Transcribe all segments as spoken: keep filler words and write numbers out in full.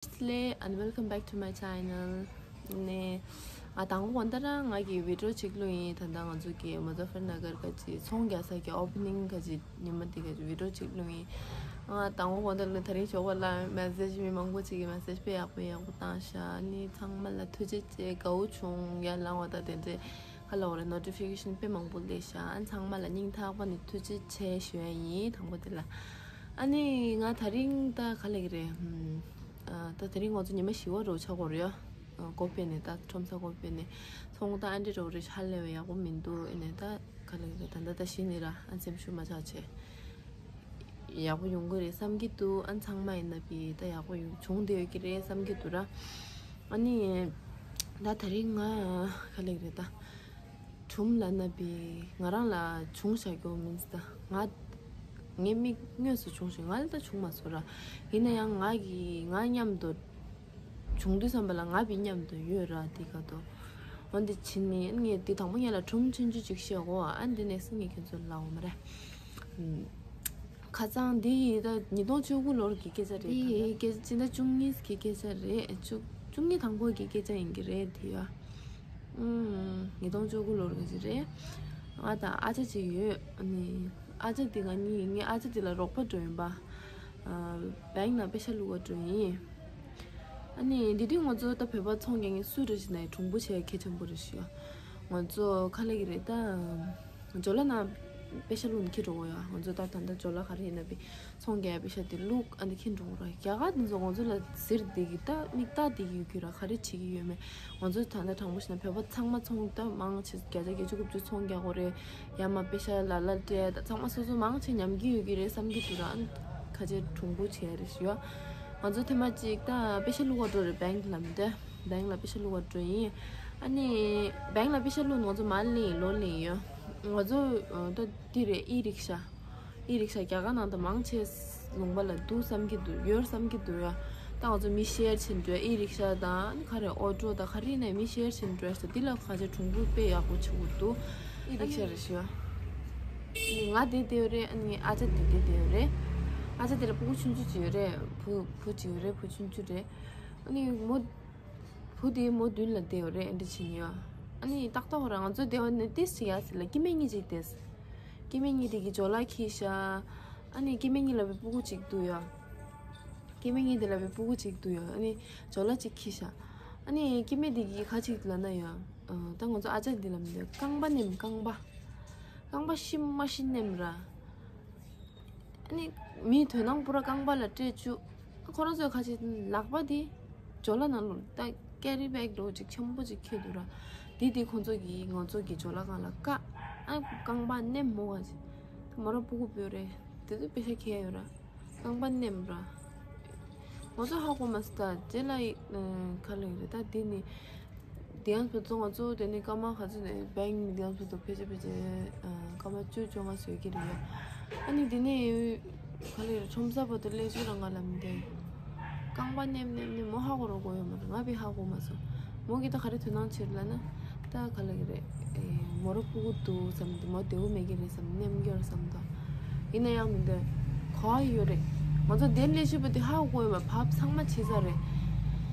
Hello and welcome back to my channel. ནས། ཨ་དང་པོ་གོ་ད་རང་ང་གི་བི་ཌི་ཡོ་གཅིག་བླུགས་ཡིན། ད་ལྟ་ང་ཚོ་གི་མུ་ཛ་ཕར་ན་གར་ག་ཅི་ཚོང་རྒྱག་ས་གི་ཨོ་པེ་ནིང་ག་ཅི་ཉི་མ་དེ་ག་ཅི་བི་ཌི་ཡོ་གཅིག་བླུགས་ཡིན། ཨ་དང་པོ་གོ་ད་ལ་ད་རིང་ཞོགས་པ་ལ་མེ་སེ་ཇི་མི་མང་པོ་ཅིག་གི་མེ་སེ་ཇི་དཔེ་ཡག་པོ་ཡག་པོ་བཏང་ཤག་ནི་ཚང་མ་ལ་ཐུགས་རྗེ་ཆེ། དགའ་བོ་བྱུང་། ཡར་ལངས་བ་ད་དེ་འདྲས་ག་ལ་འོ་རེ་ནོ་ཊི་ཕི་ཀེ་ཤན་དཔེ་མང་པོ་སླེབས་ཤག་ཨ་ཚང་མ་ལ་སྙིང་ཐག་པ་ནས་ཐུགས་རྗེ་ཆེ་ཞུ་ཡ་ཡིན། དང་པོ་དེ་ལ། ཨ་ནི་ང་ད་རིང་ད་ག་ལ་གི་རེད། ཧུམ། ཨ་ད་དེ་རིང་ང་ཚོ་ཉི་མ་བཞི་པ་རོ་ཆགས་གོ་རེད་ཡ། ཨ་གོ་པས་ནས་ད་ཁྲོམ་ས་གོ་པས་ནས་ཚོང་ད་ཨ་འདྲི་རོ་རེ་ཧ་ལས་པའི་ཡག་པོ་མི་འདུག་ཨེ་ནས་ད་ག་ལ་གི་རེད། ད་ད་ད་ཤི་ནི་ར་ཨ་སེམས་ཤུགས་མ་ཆག་བྱས། ཡག་པོ་ཡོང་གི་རེད་བསམ་གྱི་འདུག་ཨ་ཚང་མ་ཡིན་ན་བི་ད་ཡག་པོ་ཡོང་བྱུང་བསྡད་ཡོད་ཀྱི་རེད་བསམ་གྱི་འདུག་ར། ཨ་ནི་ད་ད་རིང་ང་ག་ལ་གི་རེད་ད། གྲུམ་ལ་ན་བི་ང་རང་ལ་བྱུང་བཞག་གི་མིན་ད། ང་ངའི་མིག་དངོས་སུ་བྱུང་ཞིང་ང་ལ་ད་བྱུང་མ་སོང་ར། ཡིན་ན་ཡང་ང་གི་ང་མཉམ་དུ་བྱུང་དུས་བསམ་པ་ལ་ང་བི་མཉམ་དུ་ཡོད་ར་དེ་ག་དོ། འོན་ཏེ་ཕྱི་ནས་ངས་དེ་དང་པོ་ངས་ལ་གྲུམ་ཆུང་ཆུང་ཅིག་བཤད་གོ་ཨ་འདི་ནས་སི་ངས་ཁྱོད་ཚོ་ལ་འོ་མ་རེད། ཁ་སང་འདི་ཡི་ད་ཉིས་སྟོང་བཅུ་དགུ་ལོར་གྱི་སྐད་ཆ་རེད། འདི་ཡི་སྐད་ཆ་སྤྱི་ཟླ་བཅུ་གཉིས་ཀྱི་སྐད་ཆ་རེད། བཅུ་བཅུ་གཉིས་དང་པོ་གི་སྐད་ཆ་ཡིན་གྱི་རེད་དེ་ཡ། ཉིས་སྟོང་བཅུ་དགུ་ལོར་གྱི་རེད། ང་དང་ཨ་ཅག་ཅིག་ཡོད། ཨ་ནི་ཨ་ཅག་དེ་ང་གཉིས་ངས་ཨ་ཅག་དེ་ལ་རོགས་པ་འགྲོ་ཡིན་པ། བེང་ལ་པེ་ཤ་བླུགས་པ་འགྲོ་ཡིན། ཨ་ནི་འདི་དུས་ང་ཚོ་ད་བོད་པ་ཚོང་རྒྱག་མཁན་སུ་རེད་ཟེར་ན་གྲུང་པོ་བྱས་གལ་ཆེན་པོ་རེད་ཤག་ང་ཚོ་ག་ལ་གི་རེད་ད། ཇོ་ལ་ན་པེ་ཤ་བླུགས་ནས་འཁྱེར་འགྲོ་གོ་ཡ། ང་ཚོ་ད་ད་ལྟ་ཇོ་ལ་ག་རེ་ཡིན་ན་པི་ཚོང་རྒྱག་པེ་ཤ་དེ་བླུགས་ཨ་ནི་འཁྱེར་འགྲོ་གོ་ར། རྒྱ་གར་དེ་ཚོ་ང་ཚོ་ལ་ཟེར་བསྡད་ཀྱི་ད་མིག་ལྟ་བསྡད་ཀྱི་ཡོད་ཀྱི་ར། ག་རེ་བྱེད་ཀྱི་ཡོད་མེད་ང་ཚོ་ད་ལྟ་དྲང་པོ་བཤད་ན་བོད་པ་ཚང་མ་ཚོང་ད་མང་ཆེ་བརྒྱ་ཆ་བརྒྱད་ཅུ་དགུ་བཅུ་ཚོང་རྒྱག་གོ་རེད། ཡ་མ་པེ་ཤ་ལ་ལ་སྤྲད་ད་ཚང་མ་སོ་སོ་མང་ཆེ་ཉམས་ཀྱི་ཡོད་ཀྱི་རེད་བསམ་གྱི་འདུག་ར། ཨ་ནི་ཁ་ཆེ་གྲུང་པོ་བྱས་རེད་ཞུ་ཡ། ང་ཚོ་ཐེངས་མ་གཅིག་ད་པེ་ཤ་བླུགས་པ་འགྲོ་རེད། བེང་ལ་མི་འདུག་བེང་ལ་པེ་ཤ་བླུགས་པ་འགྲོ་ཡིན། ཨ་ནི་བེང་ལ་པེ་ཤ་བླུགས་ང་ཚོ་མར་ལེན་ལོ་ལེན་ཡོད། ང་ཚོ་ད་འདི་རེད་ཨི་རིག་ཤ། ཨི་རིག་ཤ་རྒྱ་གར་ནང་དུ་མང་ཆེ་ལུང་པ་ལ་འདུག་བསམ་གྱི་འདུག་ཡོད་བསམ་གྱི་འདུག་ཡ། ད་ང་ཚོ་མི་ཤེར་བྱེད་འགྲོ་ཨི་རིག་ཤ་དང་ག་རེ་ཨོ་ཊོ་དང་ག་རེ་ནས་མི་ཤེར་བྱེད་འགྲོ་ས་འདི་ལ་ག་ཚོད་གྲུང་པོ་དཔེ་ཡག་པོ་བྱེད་དགོས་འདུག་ཨི་རིག་ཤ་རེད་ཤི་ཡ། ང་དེ་དེ་ཡོད་རེད། ཨ་ནི་ཨ་ཅག་དེ་དེ་དེ་ཡོད་རེད། ཨ་ཅག་དེ་ལ་སྤུ་གུ་ཆུང་ཆུང་ཅིག་ཡོད་རེད། བུ་བུ་ཅིག་ཡོད་རེད། བུ་ཆུང་ཆུང་རེད། ཨ་ནི་མོ་བུ་དེ་མོ་མདུན་ལ་བསྡད་ཡོད་རེད། ཨེ་འདྲ་བྱེད་ཉེ་ཡོད། ཨ་ནི་ཏག་ཏག་ཧོ་ར་ང་ཚོ་བསྡད་ཡོད་ནི་ཏིས་ཅིག་ཡ་ཟེར་ལ་སྐྱེ་དམན་གཉིས་ཅིག་བསྡད། སྐྱེ་དམན་གཉིས་དེ་གི་ཇོ་ལ་འཁྱེར་ཤག་ཨ་ནི་སྐྱེ་དམན་གཉིས་ལ་བའི་སྤུ་གུ་ཅིག་འདུག་ཡ། སྐྱེ་དམན་གཉིས་དེ་ལ་བའི་སྤུ་གུ་ཅིག་འདུག་ཡ། ཨ་ནི་ཇོ་ལ་ཅིག་འཁྱེར་ཤག་ཨ་ནི་སྐྱེ་དམན་དེ་གི་ཁ་ཅིག་ལ་ན་ཡ། ད་ང་ཚོ་ཨ་ཅག་འདི་ལ་མི་འདོད་རྐང་པ་ནེམ་རྐང་པ། རྐང་པ་ཤི་མ་ཤི་ནེམ་ར། ཨ་ནི་མིའི་དོ་སྣང་པུ་ར་རྐང་པ་ལ་སྤྲད་བཅུག་ཁོ་རང་ཚོའི་ཁ་ཆེ་ལག་པ་དེ་ཇོ་ལ་ནང་ལོགས་ད་ཀེ་རི་བེག་འདྲ་བོ་ཅིག་ཆེན་པོ་ཅིག་འཁྱེར་འདུག་ར། དེ་དེ་ཁོ་ཚོ་གིས་ང་ཚོ་གི་ཇོ་ལ་སྒང་ལ་བཀག་ཨ་རྐང་པ་ནེམ་མོ་བ་ཅིག་མོ་ར་སྤུ་གུ་སྤོས་རེད། དེ་ཚོ་པེ་ཤ་ཁྱེར་ཡོད་ར། རྐང་པ་ནེམ་ར། ང་ཚོ་ཧ་གོ་མ་སོང་ད་རྗེས་ལ་ཡི་ཁ་ལ་ཡོད་རེད་ད་དེ་ནི། དེ་ཡང་བོད་ཚོ་ང་ཚོ་དེ་ནི་སྐར་མ་ག་ཚོད་ནས་བེང་དེ་ཡང་བོད་ཚོ་ཕལ་ཆེར་ཕལ་ཆེར་སྐར་མ་བཅུ་བཅོ་ལྔ་བཟོས་ཀྱི་རེད་ཡ། ཨ་ནི་དེ་ནས་ག་ལེར་ཁྲོམ་ས་བར་དུ་སླེབས་ཚུལ་རང་ག་ལ་མི་འདུག་རྐང་པ་ནེམ་ནེམ་ནེམ་མོ་ཧ་གོ་རོ་གོ་ཡོད་མ་རེད། ང་བི་ཧ་གོ་མ་སོང་། མོ་གི་ད་ག་རེ་དོ་སྣང་བྱེད་ལ་ན་ད་ག་ལ་གི་རེད། མོ་རོ་སྤུ་གུ་འདུག་བསམ་དེ་མོ་བདེ་བོ་མེད་ཀྱི་རེད་བསམ་ནེམ་གྱི་རེད་བསམ་ད། ཡིན་ན་ཡང་མི་འདོད། གོ་བ་ཡོད་རེད། ང་ཚོ་དེ་ལས་ཤི་པ་དེ་ཧ་གོ་ཡོད་པ་བབ་ཚང་མ་བྱེད་ས་རེད།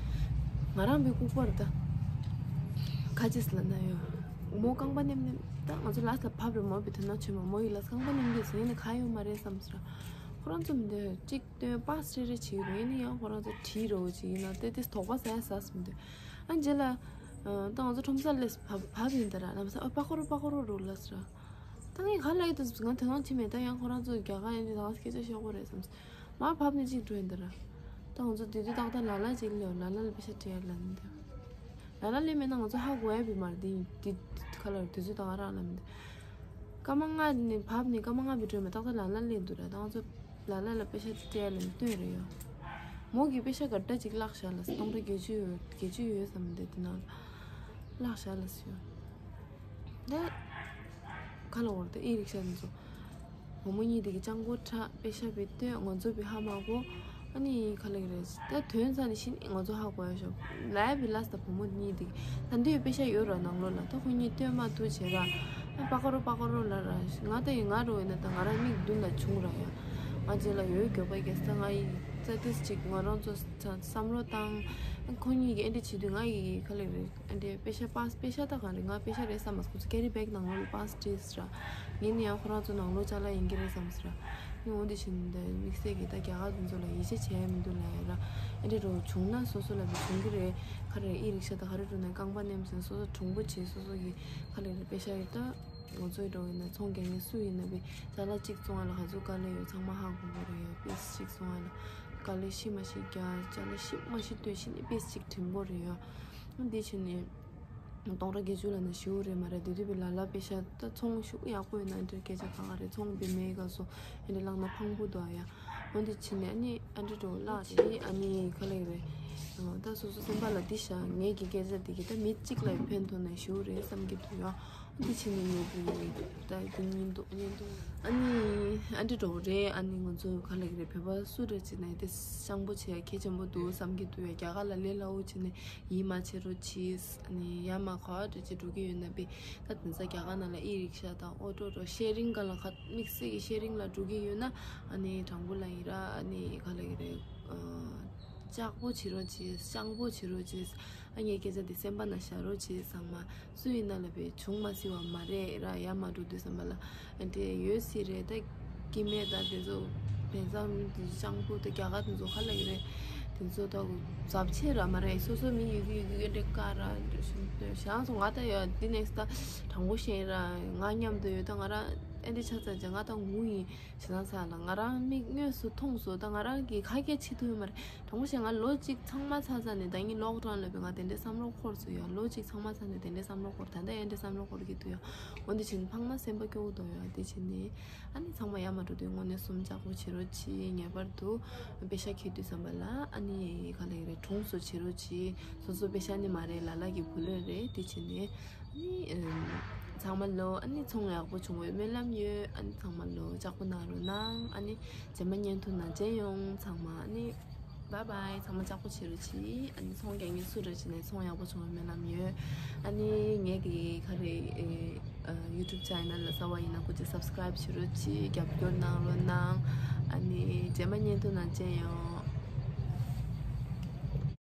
ང་རང་བའི་ལྐུགས་པར་ད། ཁ་ཅིས་ལ་ན་ཡོད། མོ་རྐང་པ་ནེམ་ནེམ་ད་ང་ཚོ་ལ་ས་བབ་རེད་མོ་བི་དོན་ན་ཆོད་མ་མོ་ཡི་ལ་རྐང་པ་ནེམ་གྱི་ཟེར་ཡིན་ན་ག་ཡོད་མ་རེད་བསམ་ཟེར། ཁོ་རང་ཚོ་མི་འདོད་གཅིག་སྟོན་པ་སྲེ་རེ་བྱེད་ཡོད་ཡིན་ན་ཡང་ཁོ་རང་ཚོ་བྲིས་རོ་བྱེད་ཡིན་ན་དེ་དེ་དོགས་པ་ཟ་ཡ་ཟ་སི་མི་འདོད། ཨ་རྗེས་ལ། ད་ང་ཚོ་ཁྲོམ་ས་ལས་བབ་བབ་ཡིན་ད་ར་ལམ་སང་ཨ་པ་ཁོ་རོ་པ་ཁོ་རོ་རོ་ལ་ཟེར། ད་ངས་ག་ལ་ཡོད་དུ་ང་དོ་སྣང་བྱེད་མེད་ད་ཡང་ཁོ་རང་ཚོ་རྒྱ་གར་ཡིན་དུས་ད་སྐད་ཆ་བཤད་དགོས་རེད་བསམ། མར་བབས་ནས་ཅིག་འགྲོ་ཡིན་ད་ར། ད་ང་ཚོ་དེ་དུས་ཏག་ཏག་ལ་ལ་ཅིག་སླེབས་ལ་ལ་ལ་པེ་ཤ་སྤྲད་ཡ་ལ་ནི་ད། ལ་ལ་སླེབས་མེད་ན་ང་ཚོ་ཧ་གོ་ཡ་བི་མ་རེད་དེ་དེ་ཁ་ལ་དུས་ཚོད་ད་ག་རང་ལ་མི་འདུག་སྐར་མ་ལྔ་ནས་བབས་ནས་སྐར་མ་ལྔ་བི་འགྲོ་མེད་ཏག་ཏག་ལ་ལ་སླེབས་འདུག་ར། ད་ང་ཚོ་ལ་ལ་ལ་པེ་ཤ་ཅིག་སྤྲད་ཡ་ལ་ནི་སྟོན་རེ་ཡོད། མོ་གི་པེ་ཤ་ག་འདྲ་ཅིག་བརླག་བཞག་ལ་སྟོང་ཕྲག་བརྒྱད་ཅུ་ཡོད་བརྒྱད་ཅུ་ཡོད་བསམ་འདི་དེ་ནང་བརླག་བཞག་ལ་སི་ཡོད། ད་ག་ལ་འོར་ད་ཨི་རིག་ཤ་དེ་ཚོ། བུ་མོ་གཉིས་དེ་གི་སྤྱང་པོ་ཁྲ་པེ་ཤ་བི་སྟོད་ང་ཚོ་བི་ཧ་མ་གོ། ཨ་ནི་ག་ལ་གི་རེད་ད་དོན་ཚ་ནི་ཤི་ནི་ང་ཚོ་ཧ་གོ་ཡ་ཤོག་ལ་ཡ་བི་ལ་ས་ད་བུ་མོ་གཉིས་དེ་གི་ད་འདི་ཡོད་པེ་ཤ་ཡོད་ར་ནང་ལོ་ལ་ད་ཁོ་གཉིས་སྟོད་མ་ཐུ་བྱེད་ར། ཨ་པ་ཀ་རོ་པ་ཀ་རོ་ལ་ར་ང་ད་ཡི་ང་རོ་ཡིན་ན་ད་ང་ར་མིག་མདུན་ལ་བྱུང་ར་ཡ། ང་རྗེས་ལ་ཡོད་མགྱོགས་པ་རྒྱལ་ས་ང་ཡི་ ད་ཏིས་ཅིག་ང་རང་ཚོ་ཚ་བསམ་བློ་བཏང་། ཁོ་གཉིས་ཀྱིས་ཨེ་འདྲ་བྱེད་དུས་ང་ཡི་ག་ལེ་རེད། ཨེ་འདྲ་པེ་ཤ་པཱས་པེ་ཤ་ད་གང་རེད། ང་པེ་ཤ་རེད་བསམ་མ་སོང་། ཁོ་ཚོ་ཀེ་རི་བེག་ནང་ལོགས་ལ་པཱས་བྲིས་ར། ངས་ནི་ཡང་ཁོ་རང་ཚོ་ནང་ལོགས་ཅ་ལག་ཡིན་གྱི་རེད་བསམ་སོང་ར། ནི་འོ་འདི་བཞིན་དེ་དམིགས་བསལ་གྱི་ད་རྒྱ་གར་དེ་ཚོ་ལ་ཡིད་ཆེས་བྱས་མི་འདུག་ལ་ཡ་ར། ཨེ་འདྲ་རོ་བྱུང་ན་སོ་སོ་ལ་བི་བྱུང་གི་རེད། ག་རེ་ཨི་རིག་ཤ་ད་ག་རེ་འགྲོ་ན་རྐང་པ་མནན་བཞིན་སོ་སོ་གྲུང་པོ་བྱས་སོ་སོ་གི་ག་ལེ་རེད་པེ་ཤ་ཡོད་ད། ང་ཚོའི་འགྲོ་ཡིན་ན་ཚོང་རྒྱག་མཁན་སུ་ཡིན་ན་བི་ཅ་ལག་གཅིག་བཙོང་བ་ལ་ག་ཚོད་དཀའ་ལས་ཡོད་ཚང་མ་ཧ་གོ་གི་རེད་ཡ། པིས་གཅིག་བཙོང་བ་ལ་དཀའ་ལས་ཤི་མ་ཤི་རྒྱག་ཅ་ལག་ཤི་མ་ཤི་ལྟོས་ཤི་ནི་པིས་གཅིག་བྲིན་པོ་རེད་ཡ། འདི་ཕྱིན་ནས་སྟོང་ཕྲག་བརྒྱད་ཅུ་ལ་ན་ཞུ་རེད་མ་རེད། དེ་དུས་བི་ལ་ལ་པེ་ཤ་ད་ཚོང་ཤུགས་ཡག་པོ་ཡོད་ན་འདྲ་སྐད་ཆ་ག་ག་རེད། ཚོང་བི་མེད་ག་སོ་ཨེ་འདྲ་ལངས་ན་ཕངས་པོ་འདུག་ཡ། འོ་འདི་ཕྱིན་ནས་ཨ་ནི་ཨ་འདྲ་འགྲོ་ལགས་ཀྱི་ཨ་ནི་ག་ལེ་རེད། ད་སོ་སོ་སེམས་པ་ལ་འདི་བཞག་ངེད་ཀྱི་སྐད་ཆ་འདི་གི་ད་མི་གཅིག་ལ་ཕན་ཐོགས་ན་ཞུ་རེད་བསམ་གྱི་འདུག་ཡ། འདི་ཕྱིན་ནས་ངེད་ཀྱི་ད་དེ་ཉིན་འདུག་ཉིན་འདུག་ཨ་ནི་ཨ་འདྲ་འགྲོ་རེད། ཨ་ནི་ང་ཚོ་ག་ལེ་རེད། བོད་པ་སུ་རེད་ཅེ་ན་དེ་ཤངས་པོ་ཆེ་ཁེ་ཆེན་པོ་འདུག་བསམ་གྱི་འདུག་ཡ། རྒྱ་གར་ལ་ལས་སླ་བོ་བྱས་ནས་ཡིད་མ་ཆེས་རོགས་གྱིས། ཨ་ནི་ཡ་མ་ག་བ་འདྲ་ཅིག་འགྲོ་གི་ཡོད་ན་པི་ད་དེང་སང་རྒྱ་གར་ནང་ལ་ཨི་རིག་ཤ་དང་ཨོ་ཊོ་རོ་ཤེ་རིང་ག་ལ་ག་དམིགས་བསལ་གྱི་ཤེ་རིང་ལ་འགྲོ་གི་ཡོད་ན་ཨ་ནི་དྲང་པོ་ལ་ཡིན་ར། ཨ་ནི་ག་ལ་ཡིན་རེད། ལྕགས་པོ་བྱེད་རོགས་གྱིས། ཤངས་པོ་བྱེད་རོགས་གྱིས། ཨ་ངའི་སྐད་ཆ་འདི་སེམས་པ་ན་བཞག་རོགས་གྱིས། ཚང་མ་སུ་ཡིན་ན་ལ་བས་བྱུང་མ་སྲིད་པ་མ་རེད་ར། ཡ་མ་འགྲོ་དུས་ཙམ་པ་ལ་ཨ་འདྲ་ཡོད་སྲིད་རེད། ད་སྐྱེ་དམན་ད་དེ་ཚོ་བན་ཚང་མི་དེ་ཤངས་པོ་དེ་རྒྱ་གར་དེ་ཚོ་ག་ལ་ཡིན་རེད། དེ་ཚོ་ད་ཚབས་ཆེ་ར་མ་རེད། སོ་སོ་མི་ཡོད་གི་ཡོད་གི་འདྲ་ཀ་ར་ཞང་སོ་ང་ད་ཡོད་འདི་ནེགས་ད་དྲང་པོ་བཤད་ར། ང་མཉམ་དུ་ཡོད་ད་ང་ར་ཨེ་འདྲ་ཆ་ཚ་ཅང་ང་ད་ངུ་ཡིན་ཞེ་སྡང་ཚ་ལ་ང་རང་མིག་དངོས་སུ་མཐོང་སོང་། ད་ང་རང་གི་ཁ་སྐད་ཆེ་ཐུབ་ཡོད་མ་རེད། དྲང་པོ་བཤད་ང་ལོ་གཅིག་ཚང་མ་ཚ་ཚ་ནས་ད་ངའི་ལོག་གྲོང་ལ་བས་ང་དེ་འདྲའི་བསམ་བློ་འཁོར་སོང་ཡ། ལོ་གཅིག་ཚང་མ་ཚ་ནས་དེ་འདྲའི་བསམ་བློ་འཁོར། ད་ལྟ་ཡང་འདྲའི་བསམ་བློ་འཁོར་གྱི་འདུག་ཡ། འོ་འདི་བྱས་ནས་ཕངས་ན་སེམས་པ་སྐྱོ་བོ་འདུག་ཡ། དེ་བྱས་ནས་ཨ་ནི་ཚང་མ་ཡ་མ་འགྲོ་དུས་དངོས་གནས་གསུམ་ལྕགས་པོ་བྱེད་རོགས་གྱིས། ངེས་པར་དུ་པེ་ཤ་འཁྱེར་དུས་ཙམ་པ་ལ་ཨ་ནི་ག་ལ་ཡིན་རེད། གྲོངས་སུ་བྱེད་རོགས་གྱིས། སོ་སོ་པེ་ཤ་ནི་མ་རེད། ལ་ལ་གི་བུ་ལོན་རེད། དེ་བྱས་ནས་ཨ་ནི་ཚང་མ་ལོ་ཨ་ནི་ཚོང་ཡག་པོ་བྱུང་བའི་སྨོན་ལམ་ཡོད། ཨ་ནི་ཚང་མ་ལོ་ལྕགས་པོ་གནང་རོགས་གནང་། ཨ་ནི་རྗེས་མ་བརྙན་ཐུང་ནང་མཇལ་ཡོང་། ཚང་མ་ཨ་ནི་བཱའི་བཱའི། ཚང་མ་ལྕགས་པོ་བྱེད་རོགས་གྱིས། ཨ་ནི་ཚོང་རྒྱག་མཁན་སུ་རེད་བྱས་ནས་ཚོང་ཡག་པོ་བྱུང་བའི་སྨོན་ལམ་ཡོད། ཨ་ནི་ངེད་ཀྱི་ག་རེ་ཨ་YouTube channel ལ་གསར་པ་ཡིན་ན་སྐུ་མཁྱེན་subscribe བྱེད་རོགས་གྱིས། རྒྱབ་སྐྱོར་གནང་རོགས་གནང་། ཨ་ནི་རྗེས་མ་བརྙན་ཐུང་ནང་མཇལ་ཡོང་།